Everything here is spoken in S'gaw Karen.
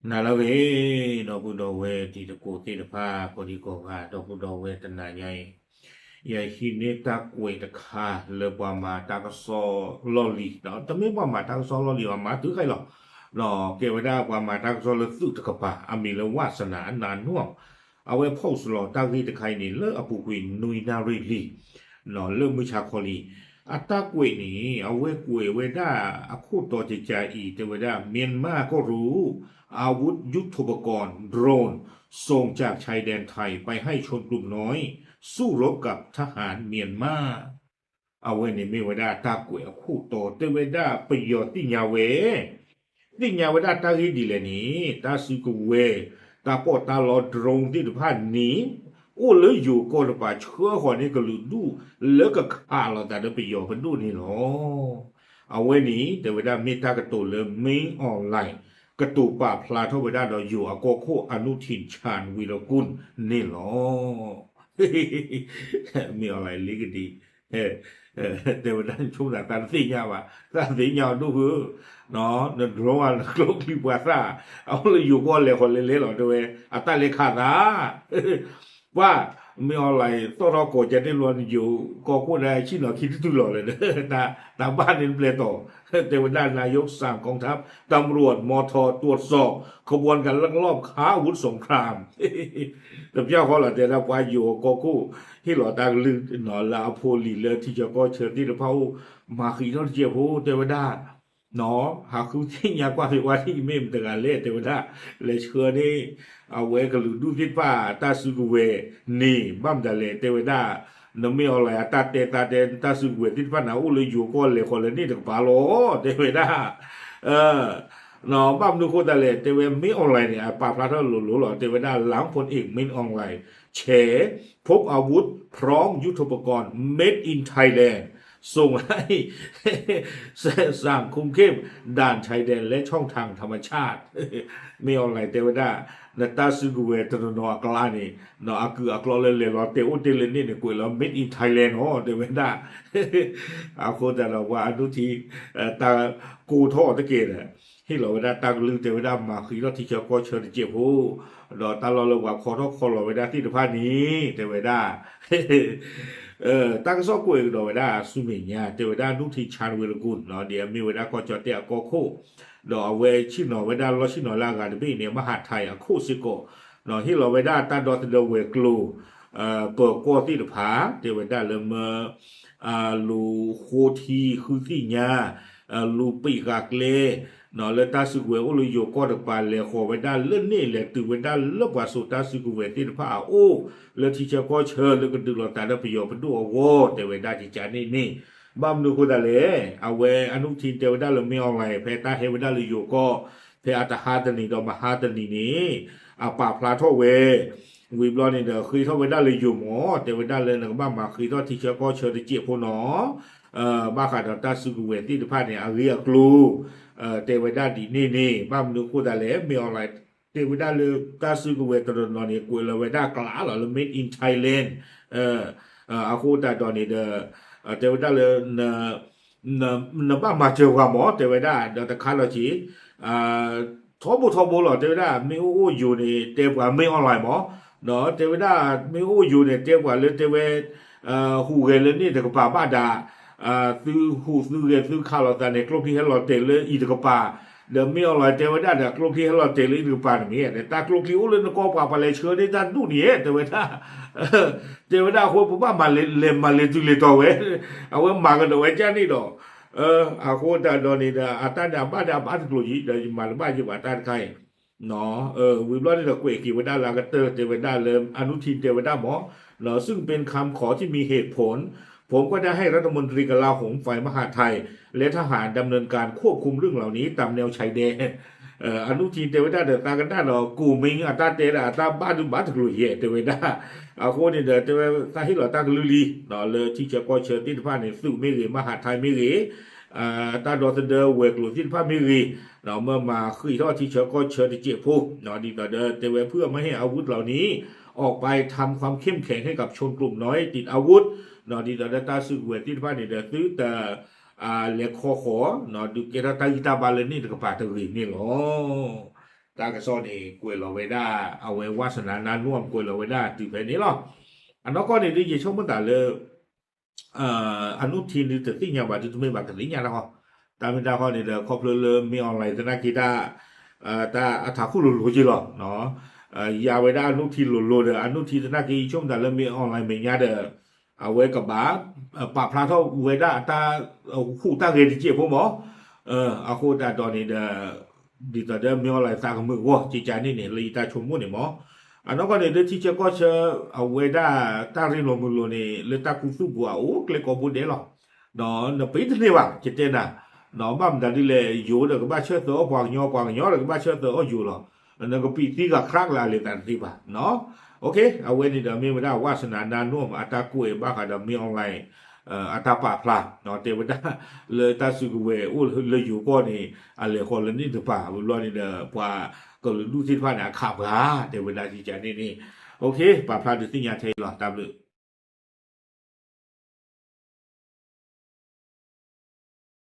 နၤလၢအဂ့ၤ ဒီပုၢ်ဒီဝဲၢ်တံၤသကိးသ့ၣ်တဖၣ် ကိးဒံကိးဂၤ ဒီပုၢ်ဒီဝဲၢ်တနၤညါအံၤ ယဟံးန့ၢ်တၢ်ကွဲးတခါလၢပှၤမၤတၢ်ကစီၣ်လီၢ်လံၤ, တမ့ၢ်ပှၤမၤတၢ်ကစီၣ်လီၢ်လံၤဘၣ် မၤတုၤခဲအံၤလီၤ. ကဲဝဲဒၣ်ပှၤမၤတၢ်ကစီၣ်လၢသုးတကပၤ အမံၤလၢ ဝါစနၤ အနးနွံၣ်, အဝဲဖီၣ်စလီၤတၢ်ဂ့ၢ်တခါအံၤန့ၣ် လၢအပူၤကွံာ်နွံနၣ်ရံၣ်လံ လၢမုၢ်ဆါခီလံ. အတၢ်ကွဲးန့ၣ် အဝဲကွဲးဝဲဒၣ်အခိၣ်တီကကးအံၤ တဲဝဲဒၣ် Myanmar ကရူၢ် อาวุธยุทโธปกรณ์ โดรน ส่งจากชายแดนไทยไปให้ชนกลุ่มน้อย สู้รบกับทหารเมียนมา အဝဲန့ၣ်မ့ၢ်ဝဲဒၣ်တၢ်ကွဲးအခိၣ်တီ တဲဝဲဒၣ်ပယီၤသ့ၣ်ညါဝဲ သ့ၣ်ညါဝဲဒၣ်တၢ်ဂ့ၢ်ဒ်လဲၣ်န့ၣ် တၢ်စုကဝဲၤ တၢ်ပီးတၢ်လီ drone သ့ၣ်တဖၣ်န့ၣ် အိၣ်လၢယိၤကီၢ်တကပၤ ဆှၢဃီၤန့ၢ်ကလုာ်ဒူၣ်လၢကခးလိာ်သးဒီးပယီၤပဒိၣ်န့ၣ်လီၤ. အဝဲန့ၣ် တဲဝဲဒၣ်မ့ၢ်တၢ်ကတိၤလၢ မင်းအောင်လှိုင် ကတိၤပာ်ဖျါထီၣ်ဝဲဒၣ်ဒီးယိၤအကီၢ်ခိၣ် အနုထံၣ် ชาญวีรกูล န့ၣ်လီၤ. မင်းအောင်လှိုင် လ့ကဒံ တဲဝဲဒၣ်ဆိကမိၣ်သးတသ့ၣ်ညါဘၣ်, သးသ့ၣ်ညါအီၤဒိၣ်ဖု, န drone နကျိချံပှၤသၣ်, အအိၣ်လၢယိၤကီၢ်လဲၤဃီၤလဲၤလဲၤလီၤ တဲဝဲ, အတၢ်လဲၤခးသး ပှၤ မင်းအောင်လှိုင် သီၣ်ထီၣ်ကိးကဲန့ၣ်လီၤ နယိၤကီၢ်ခိၣ်ဒၣ်ဆ့ၣ်နီၤခံတတုၤလီၤလဲၣ်, တၢ်ဘၣ်န့ၣ်ပျဲၢ်တီၤ, တဲဝဲဒၣ် นายกสั่งกองทัพ ตำรวจ มท ตรวจสอบขบวนการลักลอบค้าอาวุธสงคราม တပျၢ်ဃီလီၤ တဲဒၣ်ပှၤယိၤကီၢ်ခိၣ် ဟ့ၣ်လီၤတၢ်ကလုၢ်လၢအဖိလံၤလၢထံဆၢကီၢ်ဆၢသ့ၣ်တဖၣ်အိၣ် မၤဃံးထီၣ်တစဲးဖိ တဲဝဲဒၣ် ဟးဃုသ့ၣ်ညါကွၢ်သ့ၣ်ဝဲဒၣ် မ့ၢ်မတဂၤလဲၣ် တဲဝဲဒၣ်, လဲၤဆှၢန့ၣ် အဝဲကလုာ်ဒူၣ်သ့ၣ်တဖၣ်တၢ်စုကဝဲၤန့ၣ် ဘၣ်မတၤလဲၣ် တဲဝဲဒၣ်, နမ့ၢ်အီၤလၢအတၢ်တဲသးတဲတၢ်စုကဝဲၤသ့ၣ်တဖၣ်န့ၣ် အိၣ်လၢယိၤကီၢ်လဲၤဃီၤလၢန့ၣ်တကပၤလီၤ တဲဝဲဒၣ် ဘၣ်မနုၤဃိသတးလဲၣ် တဲဝဲ မင်းအောင်လှိုင် န့ၣ် အပာ်ဖျါထီၣ်လိၤလိၤလီၤ တဲဝဲဒၣ် หลังพลเอก มินอองหล่ย แฉ พบอาวุธพร้อมยุทโธปกรณ์ made in Thailand ส่งให้ สั่งคุมเข้มด่านชายแดนและช่องทางธรรมชาติ မင်းအောင်လှိုင် တဲဝဲဒၣ် နတၢ်စုကဝဲၤတနီၤနီၤအကျါန့ၣ် အကုၢ်အကျီလၢလဲၤလီၤတဲာ်အိၣ်တ့ၢ်လၢန့ၣ်န့ၣ် ကွဲးလီၤ made in Thailand နီၤ တဲဝဲဒၣ် အဃိသတးဒီးပှၤအနုထံၣ် တၢ်ကိးထီၣ်အီၤတက့ၢ်ဒီး ဟ့ၣ်လီၤဝဲဒၣ်တၢ်ကလုၢ် တဲဝဲဒၣ် မၤဃံးထီၣ်ထံဆၢကီၢ်ဆၢတစဲးဖိ ဒီးတၢ်လီၢ်လၢပှၤခီထီၣ်ခီလီၤဝဲဒၣ်သ့ၣ်တဖၣ်န့ၣ် တဲဝဲဒၣ် တၢ်ကစီၣ်ကွဲးကဒီးဝဲဒၣ်ဆူမဲာ်ညါ တဲဝဲဒၣ် နုထံၣ် ชาญวีรกูล ဒ်အမ့ၢ်ဝဲဒၣ်ကီၢ်ကၠီၣ်တဲၣ်အကီၢ်ခိၣ် ဒီးအဝဲဆ့ၣ်နီၤဝဲဒၣ်လီၢ်ဆ့ၣ်နီၤလၢအဂၤတဘ့ၣ်န့ၣ် မဟးထဲးအခိၣ်စ့ၢ်ကီး ဟ့ၣ်လီၤဝဲဒၣ်တၢ်ဒီသဒၢဝဲၤကျိၤ ပၢၤကီၢ်သ့ၣ်တဖၣ် တဲဝဲဒၣ်လၢမၢ လူၤဃိထံဃုသ့ၣ်ညါ လူၤပံာ်ဃာ်ကျဲ လၢတၢ်စုကဝဲၤအိၣ်လၢယိၤကီၢ်တကပၤလဲၤဃီၤဝဲဒၣ်လၢန့ၣ် လဲၤတုၤဝဲဒၣ်လၢပှၤစိာ်တၢ်စုကဝဲၤသ့ၣ်တဖၣ်အအိၣ် လၢထံဆၢကီၢ်ဆၢလၢကဒုးလိာ်သးဒီးပယီၤပဒိၣ်အဂီၢ် တဲဝဲဒၣ်ကကန့ၣ်န့ၣ် ဘၣ်မနုၤဃိသတးလဲၣ် အဝဲအနုထံၣ်တဲဝဲဒၣ်လၢ မင်းအောင်လှိုင် ဖဲတၢ်ဟဲဝဲဒၣ်လၢယိၤကီၢ် ဖဲအတဟါတနံၤဒီးမဟါတနံၤန့ၣ် အပာ်ဖျါထီၣ်ဝဲ ဝံၤဘျီန့ၣ်ဒီး ဃ့ထီၣ်ဝဲဒၣ်လၢယိၤမး တဲဝဲဒၣ်လၢနကဘၣ်မၤဃံးထီၣ်ထံဆၢကီၢ်ဆၢတစဲးဖိနီၤ ဘၣ်ဃးဒီးတၢ်စုကဝဲၤသ့ၣ်တဖၣ်န့ၣ် အဂ့ၢ်အကျိၤ တဲဝဲဒၣ်ဒ်န့ၣ်န့ၣ် ဘၣ်မနုၤဃိသတးလဲၣ် မင်းအောင်လှိုင် တဲဝဲဒၣ်လၢတၢ်စုကဝဲၤတနီၤနီၤန့ၣ် ကွဲးလီၤဝဲဒၣ်ကျးလီၤလၢ made in Thailand အဃိသတးဒီးန့ၣ်ဒီး တဲဝဲဒၣ်လၢ နဘၣ်မၤစၢၤပှၤမး တဲဝဲဒၣ် ဒီးတခါလီၤက့ၤ ထီဘိထီဘိလီၤ တဲဝဲဒၣ် မ့ၢ်အိၣ်အိၣ်ယိၤန့ၣ် တဲပှၤ မင်းအောင်လှိုင် မး ဒီးတဲဝဲဒၣ် မ့ၢ်အိၣ်ယိၤန့ၣ် တဲပှၤလၢတဲဝဲ ဟူးဂဲၤလၢန့ၣ်တကပၤဘၣ်ဒၣ် သုဟူးသုဂဲၤသုခးလိာ်သးန့ၣ် ကျိချံဟဲလီၤတဲာ်လၢအံၤတကပၤ ဒီး မင်းအောင်လှိုင် တဲဝဲဒၣ်ဒီး ကျိချံဟဲလီၤတဲာ်လၢအံၤတကပၤန့ၣ်မ့ၢ် တၢ်ကျိချံအိၣ်လၢနကီၢ်ပှၤ ပှၤလဲၤဆှၢန့ၢ်တၢ်ဒူၣ်န့ၣ် တဲဝဲဒၣ် တဲဝဲဒၣ်အဃိ ပဘၣ်မၤလဲၤမၤလဲၤတုၤလဲၤတီၤဝဲ အဝဲမၤကဒီးဝဲကၢ်န့ၣ်ဒီး အဃိသတးဒီးန့ၣ်ဒီး အတၢ်န့ၣ်အဘၣ်ဒီးအဘၣ်တကျိၤယံၤ ဒီးယမၤတဘၣ်ယဘၣ်တၢ်တခါအံၤ ဝံၤဘျီန့ၣ်ဒီးကွဲးက့ၤဝဲဒၣ်လၢအကတၢၢ် တဲဝဲဒၣ်လၢ အနုထံၣ် တဲဝဲဒၣ်မး ซึ่งเป็นคำขอที่มีเหตุผล ผมก็ได้ให้รัฐมนตรีกลาโหมฝ่ายมหาดไทย และทหารดำเนินการควบคุมเรื่องเหล่านี้ตามแนวชายแดน အနုထံၣ် တဲဝဲဒၣ်ဒီး သးကနၣ်ဒီး ကိၣ်မ့ၢ်အတၢ်တဲဒီး အတၢ်ဘၣ်ဒုးဘၣ်တကျိၤယဲၢ် တဲဝဲဒၣ် အဃိန့ၣ်ဒီး တဲဝဲသးဟ့ၣ်လီၤတၢ်ကလုၢ်လံ လၢထံဆၢကီၢ်ဆၢသ့ၣ်တဖၣ်န့ၣ် သုးမ့ၢ်ဂ့ၤ မဟးထဲး မ့ၢ်ဂ့ၤ တၢ်ဒီသဒၢဝဲၤကျိၤသ့ၣ်တဖၣ်မ့ၢ်ဂ့ၤ မၢမၤဃံးထီၣ်ထံဆၢကီၢ်ဆၢတစဲးဖိ ဒ်သိးဒီးတဲဝဲ เพื่อไม่ให้อาวุธเหล่านี้ ออกไปทำความเข้มแข็งให้กับชนกลุ่มน้อยติดอาวุธ ဒ်သိးဒီးတၢ်စုကဝဲၤသ့ၣ်တဖၣ်န့ၣ်ဒီး သုတ လဲၤခီဃီၤ ဒုးကဲထီၣ်တၢ်ဂံၢ်တၢ်ဘါလၢန့ၣ်တကပၤတဂ့ၤန့ၣ်လီၤ. တၢ်ကစီၣ်န့ၣ် ကွဲးလီၤဝဲဒၣ် အဝဲ ဝါစနၤ နါနိၣ် ကွဲးလီၤဝဲဒၣ်တုၤဖဲန့ၣ်လီၤ. အနီၢ်ကီၢ်န့ၣ်ဒုး ယဆိကမိၣ်သးလၢ အနိၣ်ထံဒုးတသ့ၣ်ညါဘၣ်ဒုး တမ့ၢ်ဘၣ်ကသ့ၣ်ညါတၢ်ဃီ, တၢ်မ့ၢ်တၢ်ဃီန့ၣ်ဒီး ခီဖျိလၢ မင်းအောင်လှိုင် သနာ်က့တၢ် တၢ်အထးခိၣ်လိၤလိၤက့လီၤ. ယၤဝဲဒၣ်အနိၣ်ထံလိၤလိၤဒီး အနိၣ်ထံသနာ်က့ ယဆိကမိၣ်သးလၢ မင်းအောင်လှိုင် မဲာ်ညါဒီး အဝဲကဘၣ် ပာ်ဖျါထီၣ်ဝဲဒၣ်အတၢ်ဟူးတၢ်ဂဲၤတကဲးဖိမး. အဃိသတးဒီးန့ၣ်ဒီး ဒ်သိးဒီး မင်းအောင်လှိုင် သးကမုာ်အဂီၢ် ကကန့ၣ်န့ၣ် လၢယတၢ်ဆိကမိၣ်န့ၣ်မး. အနီၢ်ကီၢ်န့ၣ် လၢထံဆၢကီၢ်ဆၢ အဝဲဒၣ်တၢ်ရ့လိာ်မုာ်လိာ်န့ၣ် လၢတၢ်ခူသူၣ်ပူၤအအိၣ်ကျဲကိးဘိဒဲးလီၤ. နပှ့ၤတန့ၢ်ဘၣ် ယတဲနၤ, ဘၣ်မတၤဒ်လဲၣ် ယိၤဒီးကဘၣ်ဆၢသၢအီၣ်ပှၤကညီ ပှၤကညီဒီးကဘၣ်ဆၢသၢအီၣ်ယိၤလီၤ. နကပံးသံဂၤခြးကလၢာ်အလဲၤသးတသ့ဘၣ်. အဝဲန့ၣ်ဒီးမ့ၢ်ဝဲဒၣ် ဝါစနၤ နါနိၣ် အတၢ်ကွဲးဘၣ်ဃးဒီး မင်းအောင်လှိုင် အတၢ်ပာ်ဖျါ တဲဝဲဒၣ် လၢတၢ်စုကဝဲၤအိၣ်လၢယိၤကီၢ်န့ၣ် အလဲၤဃီၤလၢန့ၣ်တပၤ ဝံၤဘျီန့ၣ်ဒီး ပှၤကလုာ်ဒူၣ်သ့ၣ်တဖၣ်န့ၣ် အခးပှၤ တဲဝဲဒၣ်ကကန့ၣ်န့ၣ်. ပာ်ဖျါဒုးသ့ၣ်ညါထဲအံၤလီၤ. တၢ်ဘျုး